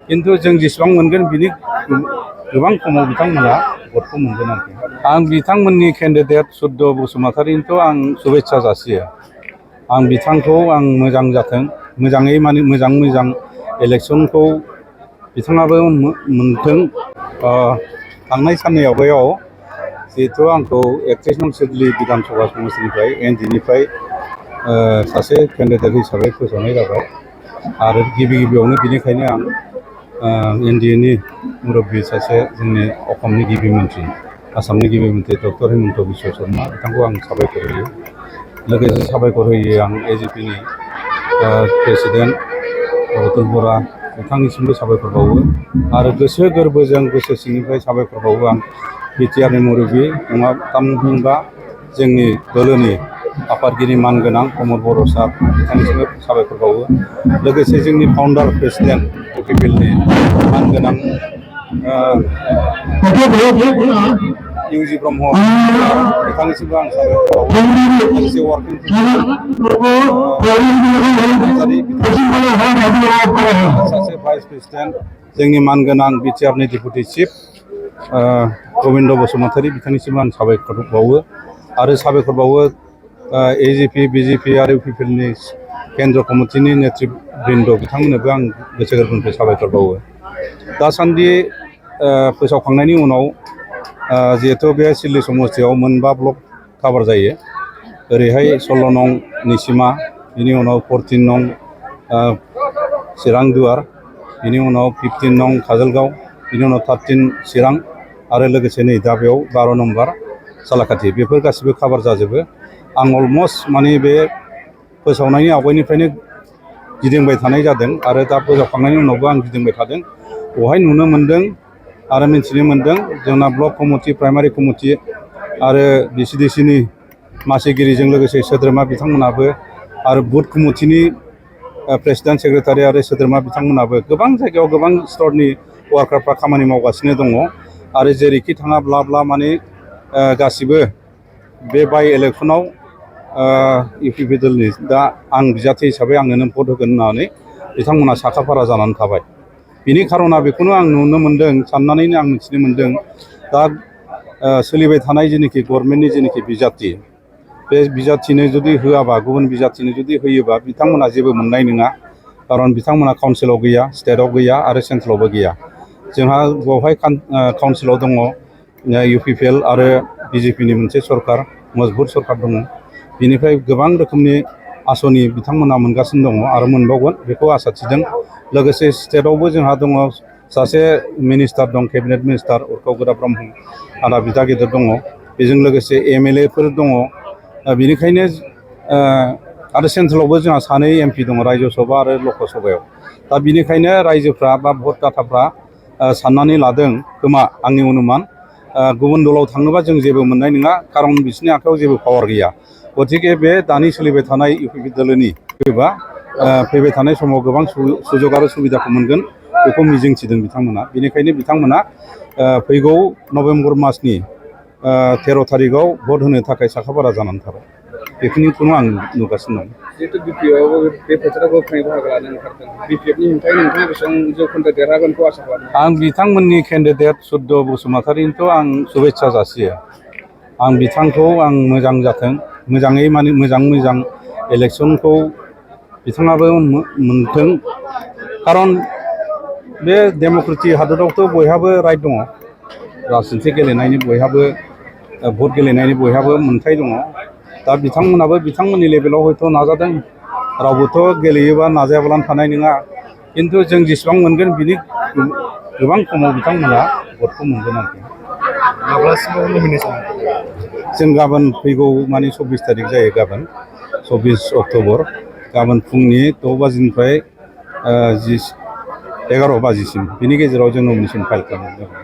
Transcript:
खिन्थु जों जेसेबां मोनगोन बिनि गोबां खमाव बिथांमोना भटखौ मोनगोन आरोखि। आं बिथांमोननि केन्डिडेट सुद्द बसुमतारिनोथ' आं शुभेच्छा जासियो। आं बिथांखौ आं मोजां जाथों, मोजाङै माने मोजां इलेक्सनखौ बिथाङाबो मोनथों। थांनाय साननै आवगायाव जिहेथु आंखौ 31 नं सिडली बिधान सभा समस्टिनिफ्राय एनडिनिफ्राय सासे केन्डिडेट हिसाबै फोसावनाय जाबाय आरो गिबियावनो बिनिखायनो आं एनडिएनि मुरब्बी सासे जोंनि असमनि गिबि मन्थ्रि आसामनि गिबि मन्थ्रि डक्टर हिमन्त बिश्व शर्मा बिथांखौ आं साबायखर होयो। लोगोसे साबायखर होयो आं एजिपिनि प्रेसिडेन्ट अतुल बरा बिथांनिसिमबो साबायखर बावो आरो गोसो गोरबोजों गोसो सिंनिफ्राय साबायखर बावो आं बिटिआरनि मुरब्बी थामहिनबा जोंनि दोलोनि आफादगिरि मानगोनां प्रमद बर' सार बिथांनिसिमबो साबायखर बावो। लोगोसे जोंनि फाउन्डार प्रेसिडेन्ट इउपिपिएलनि मानगोनां इउजि ब्रह्म बिथांनिसिमबो आं साबायखर बावो। लोगोसे वार्किं सासे भाइस प्रेसिडेन्ट जोंनि मानगोनां बिटिआरनि डेपुटि चिफ गबिन्द बसुमतारी बिथांनिसिमबो आं साबायखर बावो आरो साबायखर बावो एजिपि बिजेपि आरो इउपिपिएलनि केन्द्र कमिटिनि नेतृबृन्द बिथांमोननोबो आं गोसो गोरबोनिफ्राय साबायखर बावो। दासान्दि फोसावखांनायनि उनाव जिहेथु बे सिडली समस्तियाव मोनबा ब्लक काभार जायो। ओरैहाय 16 नं निसिमा, बिनि उनाव 14 नं चिरां दुवार, बिनि उनाव 15 नं काजलगांव, बिनि उनाव 13 चिरां आरो लोगोसे नै दा बेयाव 12 नम्बर सालाकाथि बेफोर गासिबो काभार जाजोबो। आं अलमस्ट माने बे फोसावनायनि आवगायनिफ्रायनो गिदिंबाय थानाय जादों आरो दा फोसावखांनायनि उनावबो आं गिदिंबाय थादों। बेवहाय नुनो मोन्दों आरो मिथिनो मोन्दों जोंना ब्लक कमिटि प्राइमारि कमिटि आरो बिसिडिसिनि मासिगिरिजों लोगोसे सोद्रोमा बिथांमोनाबो आरो बुथ कमिटिनि प्रेसिडेन्ट सेक्रेटारि आरो सोद्रोमा बिथांमोनाबो गोबां जायगायाव गोबां स्तरनि वार्कारफ्रा खामानि मावगासिनो दङ आरो जेरैखि थाङा ब्ला माने गासिबो बे बाइ इलेक्सनाव इउपिपि दलनि दा आं बिजाथि हिसाबै आंनोनो भट होगोन होननानै बिथांमोना साखाफारा जानानै थाबाय। बिनि खार'ना बेखौनो आं नुनो मोन्दों, साननानैनो आं मिथिनो मोन्दों दा सोलिबाय थानाय जेनोखि गभर्नमेन्टनि जेनोखि बिजाथि बे बिजाथिनो जुदि होआबा गुबुन बिजाथिनो जुदि होयोबा बिथांमोना जेबो मोननाय नङा। खारन बिथांमोना काउन्सिलाव गैया, स्टेटआव गैया आरो सेन्ट्रेलावबो गैया। जोंहा बेवहाय काउन्सिलाव दङ इउपिपिएल आरो बिजेपिनि मोनसे सरकार, मजबुत सरकार दङ। बिनिफ्राय गोबां रोखोमनि आसनि बिथांमोना मोनगासिनो दङ आरो मोनबावगोन बेखौ आसा थिदों। लोगोसे स्टेटआवबो जोंहा दङ सासे मिनिस्टार दं, केबिनेट मिनिस्टार उर्खाव गोदा ब्रह्म आदा बिदा गेदेर दङ। बेजों लोगोसे एमएलएफोर दङ। बेनिखायनो आरो सेन्ट्रेलावबो जोंहा सानै एमपि दङ रायजो सभा आरो लक सभायाव। दा बिनिखायनो रायजोफ्रा बा भटदाताफ्रा साननानै लादों खोमा, आंनि अनुमान गुबुन दलाव थाङोबा जों जेबो मोननाय नङा, खारन बिसोरनि आखायाव जेबो पावार गैया। गतिके बे दानि सोलिबाय थानाय इउपिपि दोलोनि फैबा फैबाय थानाय समाव गोबां सुजुग आरो सुबिदाखौ मोनगोन बेखौ मिजिंथिदों बिथांमोना। बेनिखायनो बिथांमोना फैगौ नभेम्बर मासनि 13 तारिखआव भट होनो थाखाय साखाफारा जानानै थाबाय। बेखिनिखौनो आं नुगासिनो दं। जिहेतु बिपिएफआव बे बोथोराव गोख्रोङै बाहागो लानो ओंखारदों, बिपिएफनि हेंथायै नोंथाङा बेसेबां जौखोन्दो देरहागोनखौ आसा खालामो? आं बिथांमोननि केन्डिडेट सुद्द बसुमतारिनोथ' आं शुभेच्छा जासियो। आं बिथांखौ आं मोजां जाथों, मोजाङै माने मोजां इलेक्सनखौ बिथाङाबो मोनथों। खारन बे डेम'क्रेटिक हादरावथ' बयहाबो राइट दङ, राजनिथि गेलेनायनि बयहाबो भट गेलेनायनि बयहाबो मोन्थाय दङ। दा बिथांमोनाबो बिथांमोननि लेभेलाव हयथ' नाजादों, रावबोथ' गेलेयोबा नाजायाब्लानो थानाय नङा। खिन्थु जों जेसेबां मोनगोन बिनि गोबां खमाव बिथांमोना भटखौ मोनगोन आरोखि। माब्लासिमाव नमिनेसन? जों गाबोन फैगौ माने 24 तारिख जायो, गाबोन 24 अक्ट'बर गाबोन फुंनि 6 बाजिनिफ्राय 11 बाजिसिम बिनि गेजेराव जों नमिनेसन फाइल खालामनाय जागोन।